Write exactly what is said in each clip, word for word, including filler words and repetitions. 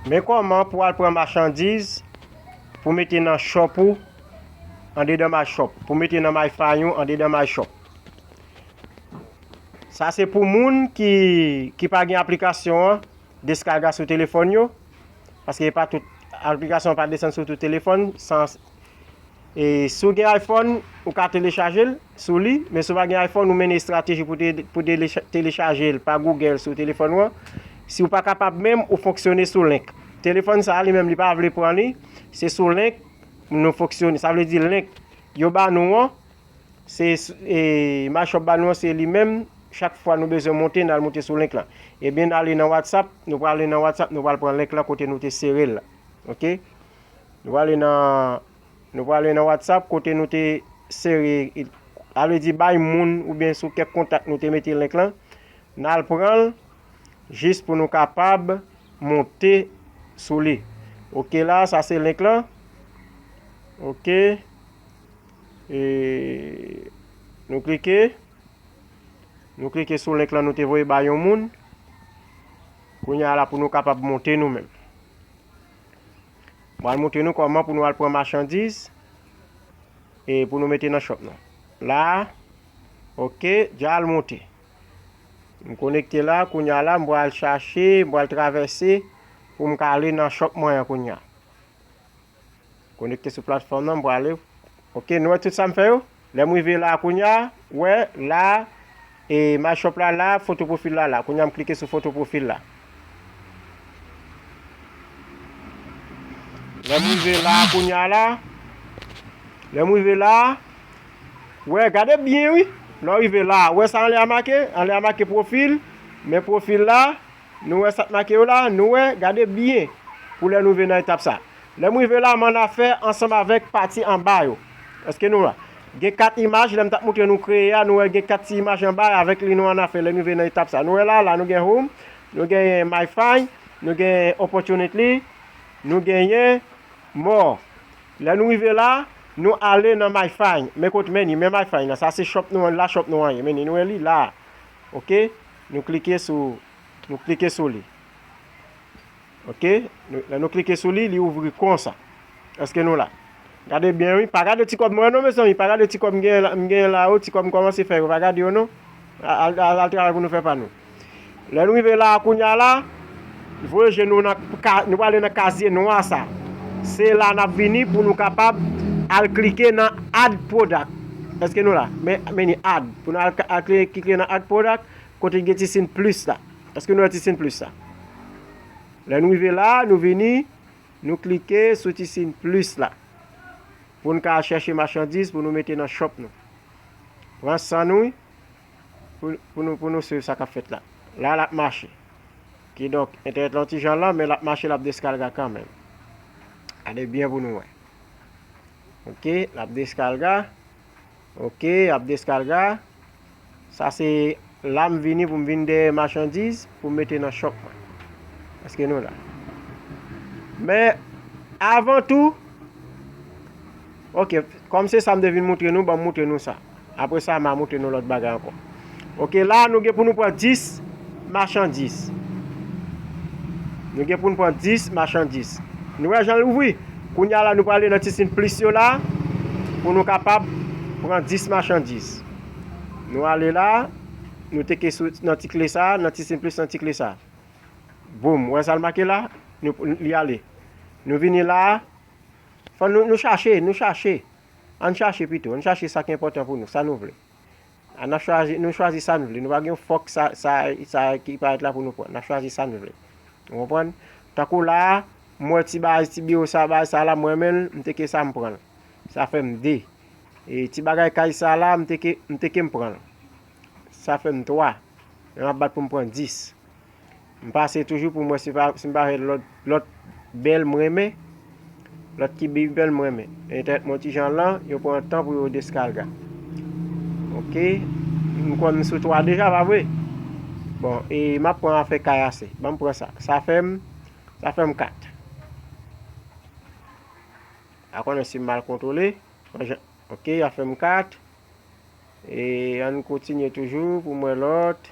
Men kòman pou al pran machandiz pou mete nan shop ou, andedan My Shop, pou mete nan MyFine ou, andedan My Shop. Sa se pou moun ki, ki pa gen aplikasyon an, deskalga sou telefòn yo, paske e pa tout, aplikasyon an pa desann sou tout telefòn, san, e si w gen iPhone, ou ka telechaje l sou li, men si w pa gen iPhone, ou mennen estrateji pou te, pou telecha-, telechaje l pa Google sou telefòn ou an. Si w pa kapab menm, ou fonksyone sou link. Telefòn sa a, li menm, li pa vle pran li, se sou link nou fonksyone. Sa vle di link yo ba nou an, se s-, e, My Shop ba nou an, se li menm, chak fwa nou bezwen monte, n al monte sou link lan. Ebyen, n ale nan WhatsApp, nou prale nan WhatsApp, nou pral pran link lan kote nou te sere l la. Oke? Nou prale nan, nou prale nan WhatsApp, kote nou te sere, sa vle di bay moun oubyen sou kèk kontak nou te mete link lan. N al pran l, jis pou nou kapab monte sou li. Oke, la, sa se link lan. Oke. E nou klike. Nou klike sou link lan nou te voye bay yon moun. Kounye a la pou nou kapab monte nou menm. Mwen al montre nou kòman pou nou al pran machandiz e pou nou mete nan shop nou. La, oke, dja al monte. M konekte la, kounye a la, m pral chache, m pral travèse pou m ka ale nan shop mwen an kounye a. Konekte sou platfòm nan, m prale. Oke, nou wè tout sa m fè yo? Lè m rive la kounye a, wè, la, e My Shop la la, foto pwofil la la. Kounye a m klike sou foto pwofil la. Lè m rive la kounye a la, lè m rive la, wè, gade byen wi. Lè w rive la, wè sa anlè a make? Anlè a make pwofil, men pwofil la, nou wè sa k make yo la, nou wè, gade byen pou lè nou rive nan etap sa. Lè m rive la, m annafè ansanm avèk pati anba yo. Èske nou la? Gen kat imaj, lè m t ap montre nou kreye a, nou wè gen kat ti imaj anba, avèk li nou annafè lè nou rive nan etap sa. Nou wè la, la nou gen home, nou genyen MyFine, nou genyen opportunity, nou genyen more. Lè nou rive la, nou ale nan MyFine. Men kote, men ni, men MyFine la, sa se shop nou an, la shop nou an ye. Men ni, nou wè li la. Oke? Nou klike sou, nou klike sou li. Oke? Nou, lè nou klike sou li, li ouvri konsa. Èske nou la? Gade byen wi, pa gade ti kòb mwen non, mezanmi, pa gade ti kòb m genyen la, m genyen la yo, ti kòb m kòmanse fè yo, pa gade yo non. Al, al, al travay pou nou fè pa nou. Lè nou rive la a kounye a la, voye je nou nan ka-, nou prale nan kazye nwa sa. Se la n ap vini pou nou kapab al klike nan add product. Èske nou la? Men, men ni add. Pou nou al, al kli-, klike nan add product, kote gen ti siy plis la. Èske nou wè ti siy plis la? Lè nou rive la, nou vini, nou klike sou ti siy plis la. Pou n ka al chèche machandiz pou nou mete nan shop nou. Pran san nou, wi. Pou, pou nou, pou nou swiv sa k ap fèt la. La, l ap mache. Kidonk, entènèt la yon ti jan lan, men l ap mache, l ap deskalga kanmenm. Gade byen pou nou wè. Oke, l ap deskalga. Oke, l ap deskalga. Sa se la m vini pou m vin dèyè machandiz pou m mete nan shop mwen. Èske nou la? Men, avan tou, oke, kòm se sa m te vin montre nou, ban m montre nou sa. Apre sa, m a montre nou lòt bagay ankò. Oke, la, nou gen pou nou pran dis machandiz. Nou gen pou nou pran dis machandiz. Nou wè jan l ouvri? Kounye a la, nou prale nan ti siy plis yo la, pou nou kapab pran dis machandiz. Nou ale la, nou teke sou, nan ti kle sa, nan ti siy plis, nan ti kle sa. Boum, wè sa l make la? Nou, li ale. Nou vini la, fò nou, nou chache, nou chache. Ann chache pito, ann chache sa k enpòtan pou nou, sa nou vle. A, n ap chwazi, nou chwazi sa nou vle. Nou pa gen fòk sa, sa, sa ki parèt la pou nou pran. N ap chwazi sa nou vle. Ou konprann? Tankou la a, m wè ti bagay, ti biwo sa, bagay sa la, m renmen l, m teke sa, m pran l. Sa fè m de. E ti bagay kay sa la, m teke, m teke, m pran l. Sa fè m twa. Men m ap bat pou m pran dis. M pase toujou pou m wè si pa, si m pa wè lòt, lòt bèl m renmen. Lòt ki pi bèl m renmen. Entènèt mwen ti jan lan, yo pran tan pou yo deskalga. Oke. M kwè m sou twa deja, pa vre? Bon, e m ap pran afè kay ase. Ban m pran sa. Sa fè m, sa fè m kat. A konnen si m mal kontwole. Oke, sa fè m kat. E ann kontinye toujou pou m wè lòt.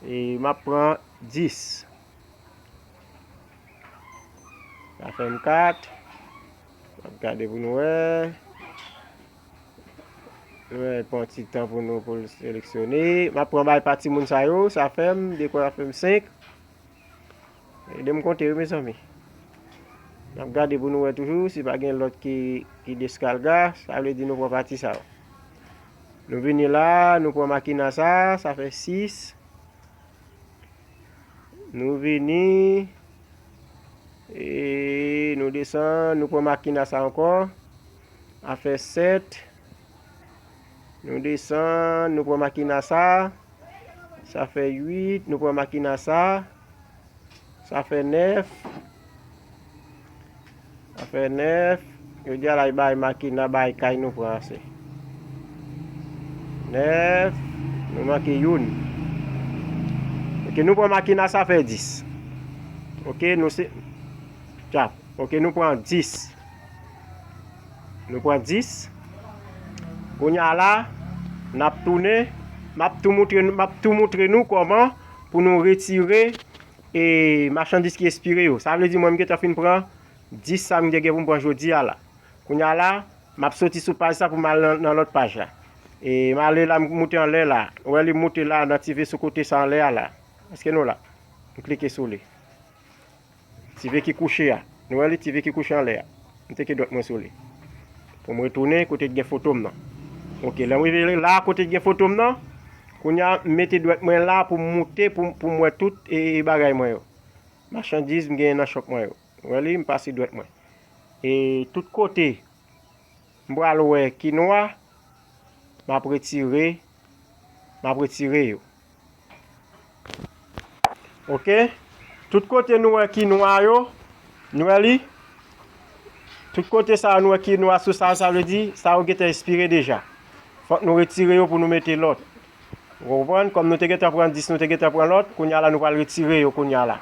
E m ap pran dis. Sa fè m kat. N ap gade pou nou wè. Nou wè, pran ti tan pou nou pou l seleksyone. M ap pran bay pa timoun sa yo, sa fè m, de kò sa fè m senk. Ede m konte wi, mezanmi. N ap gade pou nou wè toujou, si pa gen lòt ki, ki deskalga, sa vle di nou pran pati sa yo. Nou vini la, nou pran makina sa, sa fè sis. Nou vini, e nou desann, nou pran makina sa ankò. Sa fè sèt. Nou desann, nou pran makina sa. Sa fè uit, nou pran makina sa. Sa fè nèf. Sa fè nèf. Yo di a la, bay makina, bay kay nou pran ase. Nèf. Nou manke youn. Ok, nou pran makina, sa fè dis. Ok, nou se. Tchap. Ok, nou pran dis. Nou pran dis. Kounye a la, n ap tounen. M ap tou moutre, m ap tou moutre nou kòman pou nou retire e machandiz ki espire yo. Sa vle di mwen m gentan fin pran dis sa m te gen pou m pran jodi a la. Kounye a la, m ap soti sou paj sa pou m al nan, nan lòt paj la. E m ale la, m moute anlè la. Ou wè li moute la nan ti ve sou kote sa anlè a la. Èske nou la? M klike sou li. Ti ve ki kouche a. Nou wè li, ti ve ki kouche anlè a. M teke dwèt mwen sou li. Pou m retounen kote k gen foto m nan. Ok, lè m rive la kote k gen foto m nan, kounye a m mete dwèt mwen la pou m moute, pou, pou m wè tout e, e bagay mwen yo. Machandiz m genyen nan shop mwen yo. Ou wè li, m pase dwèt mwen. E tout kote m pral wè ki nwa, m ap retire, m ap retire yo. Ok? Tout kote nou wè ki nwa yo, nou wè li? Tout kote sa yo nou wè ki nwa sou sa yo, sa vle di, sa yo gentan espire deja. Fòk nou retire yo pou nou mete lòt. Ou konprann? Kòm nou te gentan pran dis, nou te gentan pran lòt, kounye a la nou pral retire yo kounye a la.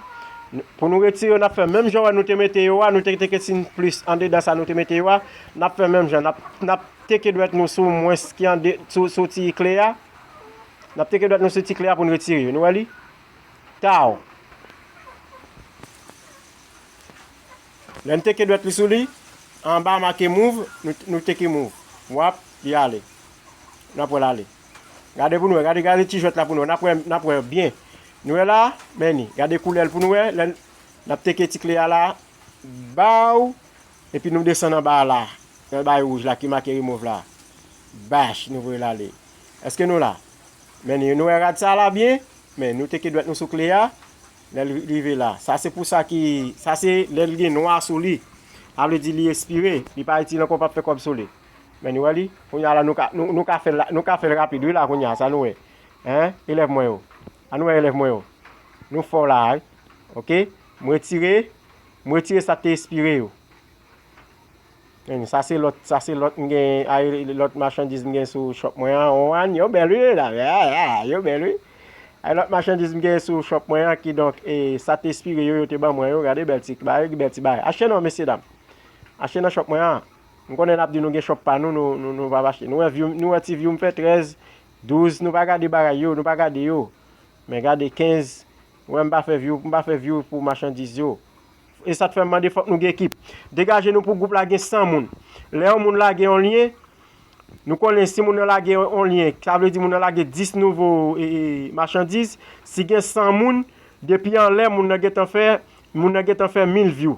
N-, pou nou retire yo, n ap fè menm jan wè nou te mete yo a, nou te teke siy plis andedan sa nou te mete yo a, n ap fè menm jan, n ap, n ap teke dwèt nou sou mwens ki ande, sou, sou ti kle a. N ap teke dwèt nou sou ti kle a pou n retire yo. Nou wè li? Taw. Lè n teke dwèt li sou li, anba make move, nou, nou teke move. W ap, li ale. N ap wè l ale. Gade pou nou wè, gade, gade ti jwèt la pou nou wè. N ap wè, n ap wè byen. Nou wè la, men ni. Gade koulè l pou nou wè. Lè n, n ap teke ti kle a la, baw, epi nou desann anba a la. Nan bay wouj la ki make remove la. Bach, nou voye l ale. Èske nou la? Men ni, nou wè rad sa la byen? Men nou teke dwèt nou sou kle a. Lè l rive la. Sa se pou sa ki, sa se lè l gen nwa sou li. Sa vle di li espire, li pa itil ankò, p ap fè kòb sou li. Men nou wè li? Kounye a la, nou ka, nou, nou ka fè l la, nou ka fè l rapid, wi la, kounye a, sa nou wè. Hein? Elèv mwen yo. Ann wè elèv mwen yo. Nou fò la, wi. Ok? M retire, m retire sa k te espire yo. Men sa se lòt, sa se lòt m gen, ay, lòt machandiz m gen sou shop mwen an. Wan, yo bèl wi la. Ya, ya, yo bèl wi. Ay, lòt machandiz m gen sou shop mwen an, kidonk, e, sa te espire yo, yo te ban mwen yo. Gade bèl ti, bagay, bèl ti bagay. Achte non, mesye dam. Achte nan shop mwen an. M konnen n ap di nou gen shop pa nou, nou, nou, nou p ap achte. Nou wè view, nou wè ti view m fè trèz, douz, nou pa gade bagay yo, nou pa gade yo. Men gade kenz, ou wè m pa fè view, m pa fè view pou machandiz yo. E sa t fè m mande fòk nou gen ekip. Degaje nou pou gwoup la gen san moun. Lè yon moun lage yon lyen, nou konnen si moun nan lage yon, yon lyen, sa vle di moun nan lage dis nouvo, e, e, machandiz, si gen san moun, depi anlè moun nan gentan fè, moun nan gentan fè mil view.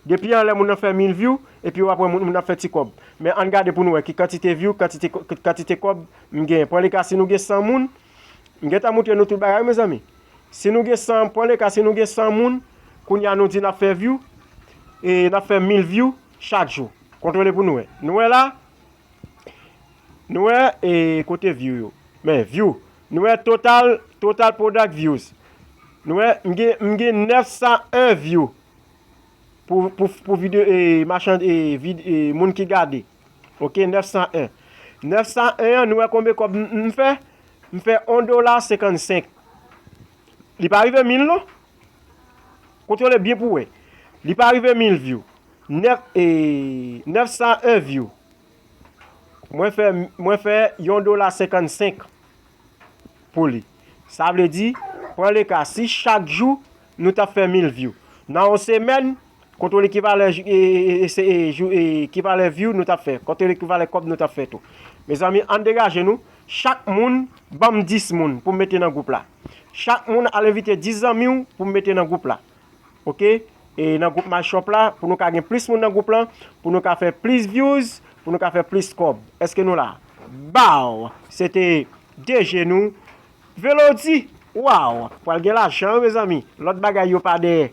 Depi anlè moun nan fè mil view, epi w ap wè moun, moun nan ap fè ti kòb. Men ann gade pou nou wè ki kantite view, kantite, kantite kòb m genyen. Pran le ka si nou gen san moun, m gentan moutre nou tout bagay wi mezanmi. Si nou gen san, pran le ka si nou gen san moun, kounye a nou di n ap fè view, e n ap fè mil view chak jou. Kontwole pou nou wè. Nou wè la, nou wè, e, kote view yo. Men, view. Nou wè total, total product views. Nou wè, m gen, m gen nèf san en view pou, pou, pou videyo, e, machann, e, vid-, e, moun ki gade. Ok, nèf san en. Nèf san en an, nou wè konbyen kòb m, m fè? M fè yon dola senkannsenk. Li pa rive mil non. Kontwole byen pou wè. Li pa rive mil view. Nèf, e, nèf san en view. Mwen fè, mwen fè yon dola senkannsenk pou li. Sa vle di, pran le ka, si chak jou nou t ap fè mil view, nan yon semèn, Kontwole ki valè, e, e, e, se, e, jou, e, ki valè view nou t ap fè. Kontwole ki valè kòb nou t ap fè tou. Mezanmi, ann degaje nou. Chak moun, ban m dis moun pou m mete nan gwoup la. Chak moun al envite dis zanmi w pou m mete nan gwoup la. Oke? E nan gwoup My Shop la, pou nou ka gen plis moun nan gwoup lan, pou nou ka fè plis views, pou nou ka fè plis kòb. Èske nou la? Baw! Se te D J nou. Velodi! Waw! Pral gen lajan wi, mezanmi. Lòt bagay yo pa dèyè.